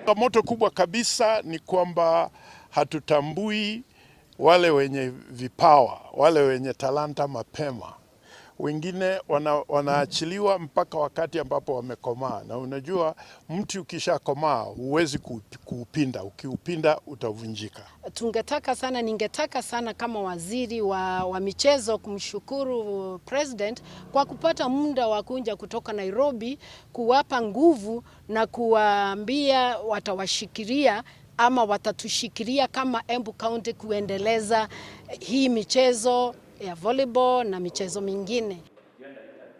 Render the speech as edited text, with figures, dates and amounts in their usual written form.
Changamoto kubwa kabisa ni kwamba hatutambui wale wenye vipawa, wale wenye talanta mapema. Wengine wanaachiliwa mpaka wakati ambapo wamekomaa, na unajua mti ukishakomaa huwezi kuupinda, ukiupinda utavunjika. Tungetaka sana, ningetaka sana kama waziri wa michezo kumshukuru President kwa kupata muda wa kuja kutoka Nairobi kuwapa nguvu na kuwaambia watawashikilia ama watatushikilia kama Embu County kuendeleza hii michezo ya volleyball na michezo mingine.